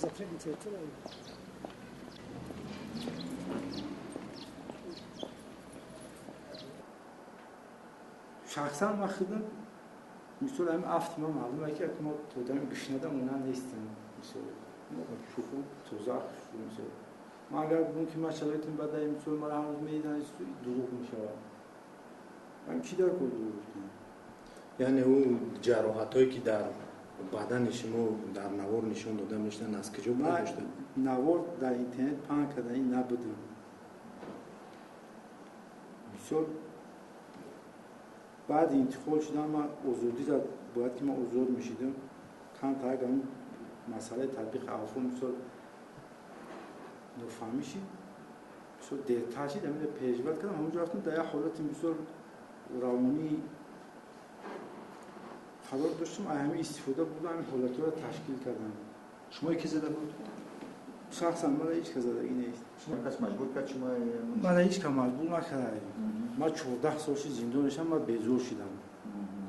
Шахсан ман худам мисол ҳамин афти ман маълум е ки мо одами гушнада монанд нестем. Мисол шӯху тоза мисол ман агар бигӯм ки ман шароитим бада, мисол мара ҳанӯз медиҳанд, дурӯғ мешавад. Ман чӣ дар кор дурӯғ гуфтам? Яъне ӯ ҷароҳатҳое ки дар бадани шумо дар навор нишон дода мешуданд, аз куҷо пайдо шуданд? Навор дар интернет паҳн карданӣ набудам. Мисол баъди интиқол шудан ман озодӣ бояд ки ман озод мешидам. Камтар ҳамин масъалаи татбиқи авфо мисол нофаҳмӣ шид, мисол дертар шид, ҳамин пешбат кардам, ҳамонҷо рафтам дар як ҳолати мисол равонӣ қарор доштам, ҳамин истифода бурдам, ҳамин ҳолатҳоро ташкил кардам. Шумо ки зада буд? Шахсан мара ҳеҷ кас задагӣ нест. Шумо кас маҷбур кард шумо? Мара ҳеҷ кас маҷбур накард. Ман 14 сол шид зиндон нишам, ман безор шидам.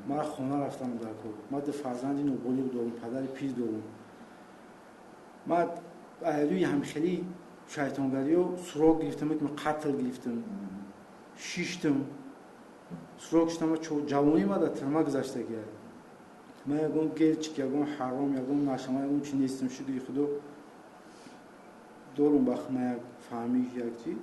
Ман хона рафтам дар кор. Ман ду фарзанди ноболиғ дорам, падари пир дорам. Ман рӯи ҳамхелӣ шайтонгариё суроғ гирифтам, қатл гирифтам, шиштам, суроғ шидам, ҷавонӣ ма дар тюрьма гузаштагия. Ман ягон герчик, ягон ҳаром, ягон нашама, ягон чи нестам. Шукри Худо дорум ба хма як фаҳмиш як чи.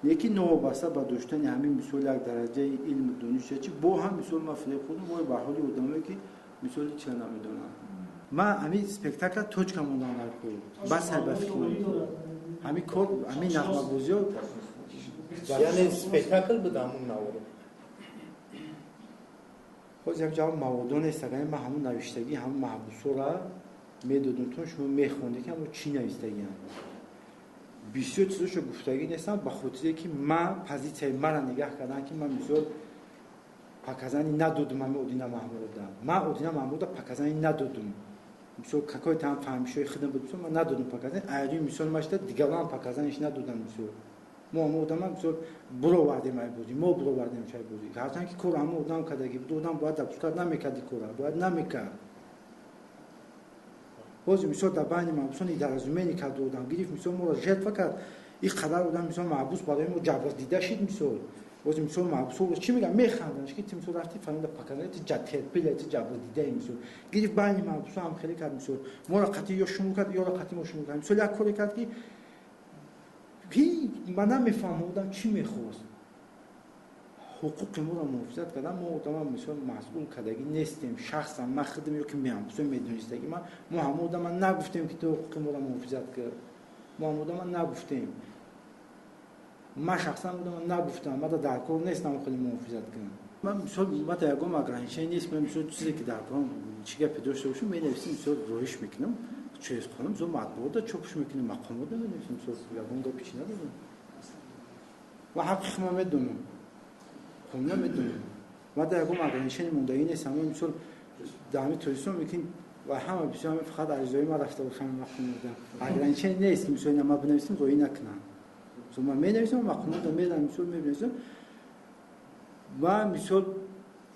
Лекин новобаста ба доштани ҳамин мисол як дараҷаи илму дониш чи бо ҳам мисол ман фиреб хӯрдам, вой ба ҳоли одамое ки мисоли чира намедонанд. Ман ҳамин спектакла точка мондам дар кор. Бас ҳай ба фикр. Ҳамин кор, ҳамин нағмабозиё. Яъне спектакл буд ҳамун навор? Ҳозир ҳам ҷавоб маводо нест, агар ман ҳамун навиштагӣ, ҳамун маҳбусора медодум, то шумо мехондед ки ҳамун чӣ навиштагиам. Бисёр чизошо гуфтагӣ нестам, ба хотире ки ман позитсияи мара нигаҳ кардам, ки ман бисёр показани надодум ҳамин Одина Маҳмудовда. Ман Одина Маҳмудовда показани надодум. Мисол какой там фаҳмишҳои худам буд, мисол ман надодум показани. Айрӯи мисол ман шуда дигарон показаниш надодам мисол. Мо ҳамон одама мисол буровардем ай бозӣ, мо буровардем шай бозӣ. Ҳарчанд ки кор ҳамон одам кардагӣ буд, одам бояд допускат намекарди кора, бояд намекард. Боз мисол дар байни маҳбусон недоразумение кард одам, гирифт мисол моро жертва кард. Ин қадар одам мисол маҳбус барои мо ҷабрдида шид мисол. Боз мисол маҳбусо чӣ мегӯянд? Механданд, ки ту мисол рафти фалонда паканда, ту терпила, ту ҷабрдидаи мисол. Гирифт байни маҳбусо ҳам хеле кард мисол. Моро қатъи ё шумул кард, ёро қатъи мо шумул кард. Мисол як коре кард ки ман намефаҳмам одам чӣ мехост. Ҳуқуқи моро муҳофизат кардан, мо одама мисол масъул кардагӣ нестем. Шахсан ман худам ё ки меҳбусо медонистагӣ ман, мо ҳама одама нагуфтем ки ту ҳуқуқи моро муҳофизат кар. Мо ҳама одама нагуфтем. Ман шахсан одама нагуфтам, ман дар кор нестам хеле муҳофизат кунам. Ман мисол ман дар ягон ограничение нест, ман мисол чизе ки дар корам чӣ гапе дошта бошам, менависам, мисол роҳиш мекунам, чиз хонам, мисол матбуота чопш мекунам, мақомота менависам, мисол ягон гапи чӣ надорам. Ва ҳаққи худам медонам. Хонда медонам. Ва дар ягон ограничение мондагӣ нестам. Ман мисол дар ҳамин Тоҷикистон мумкин ва ҳама бисёр ҳамин фақат аризои ман рафта бошам мақомота. Ограничение нест, мисол ина ман бинависам, роҳӣ накунам. Мисол ман менависам, мақомота мерам, мисол мебинависам. Ман мисол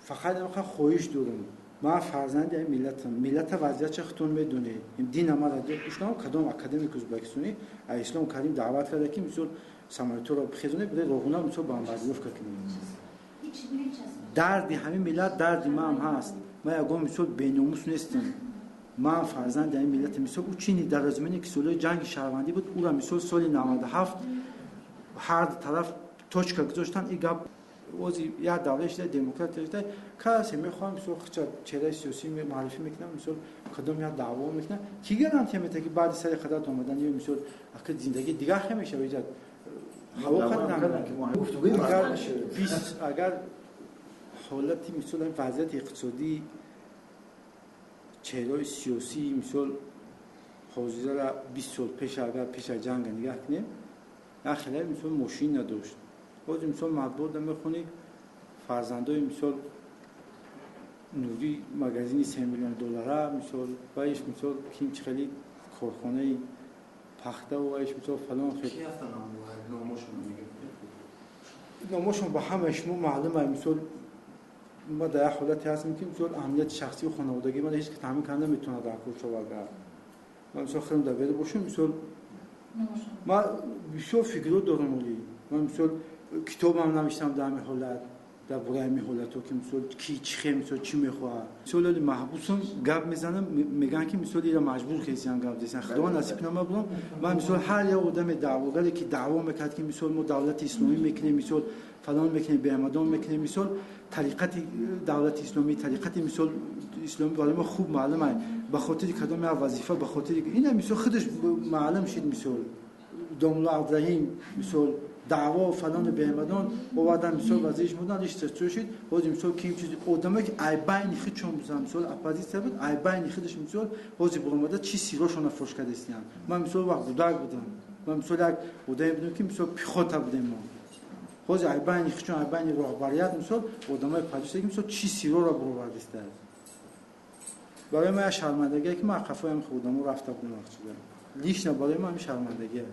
фақат ин хоҳиш дорам. Ман фарзанди ҳамин миллатам. Миллата вазъиятша худтон медонед. Дина ман радио гӯш кардам, кадом академик ӯзбекистонӣ Ислом Карим даъват карда ки мисол самолётро бихезонед, биёед роғуна мисол бомбардировка кунед. Дарди ҳамин миллат дарди ман ҳаст. Ман ягон мисол беномус нестам. Ман фарзанди ҳамин миллатам. Мисол ӯ чӣ недоразумение ки солҳои ҷанги шаҳрвандӣ буд, ӯра мисол соли 97 ҳар тараф точка гузоштанд, ин гап ози як давра шуда, демократия шуда, касе мехоҳам мисол худша чеҳраи сиёсӣ муаррифӣ мекунам, мисол кадом як даъво мекунам, ки гарантия метавад ки баъди сари қадрат омадан ё мисол ака зиндагӣ дигар хел мешавад, иҷад ҳаво қадр агар ҳолати мисол вазъияти иқтисодӣ чеҳраи сиёсӣ мисол ҳозирара 20 сол пеш агар пеш аз ҷанга нигаҳ кунем, як хеле мисол мошин надошт. Ҳозир мисол матбуота мехонӣ, фарзандои мисол Нурӣ магазини 3 миллион доллара, мисол ваиш мисол ким чӣ хеле корхонаи пахта ваиш мисол фалон хел. Ки ҳастанд номошонро мегӯед? Номошон ба ҳамаи шумо маълум аст. Мисол ма дар як ҳолате ҳастем ки мисол амнияти шахсию хонаводагии ман ҳеҷ ки таъмин карда наметавонад дар кор шавад. Ман мисол худам дар берун бошам, мисол ман бисёр фикрҳо дорам. Оли ман мисол китобам навиштам дар ҳамин ҳолат, дар бораи ҳамин ҳолатҳо, ки мисол ки чӣ хел, мисол чӣ мехоҳад. Мисол оли маҳбусам гап мезанам, мегӯянд, ки мисол ира маҷбур кардисиан гап зесан. Худо насиб намабудам. Ман мисол ҳар як одаме даъвогаре, ки даъво мекард, ки мисол мо давлати исломӣ мекунем, мисол фалон мекунем, беамадон мекунем, мисол тариқати давлати исломӣ, тариқати мисол исломӣ барои мо хуб маълум аст, ба хотири кадом як вазифа, ба хотири ина мисол худаш маълум шид. Мисол домулло Абдураҳим, мисол даъво фалону беамадон овардан, мисол вазириш будан, иш шид. Ҳозир мисол ким чиз одамое, ки ай байни худшон бузан, мисол оппозитсия буд, ай байни худаш мисол ҳозир буромада чӣ сиррошона фош кардастиян. Ман мисол вақт гудак будам, ман мисол як одаме будам, ки мисол пехота будем мо. Ҳозир ай байни худшон, ай байни роҳбарият мисол одамои падиста, ки мисол чӣ сирроро буровардистааст. Барои ман як шармандагие, ки ман қафоям одамо рафта будам вақт шуда. Лично барои ман ҳамин шармандагие.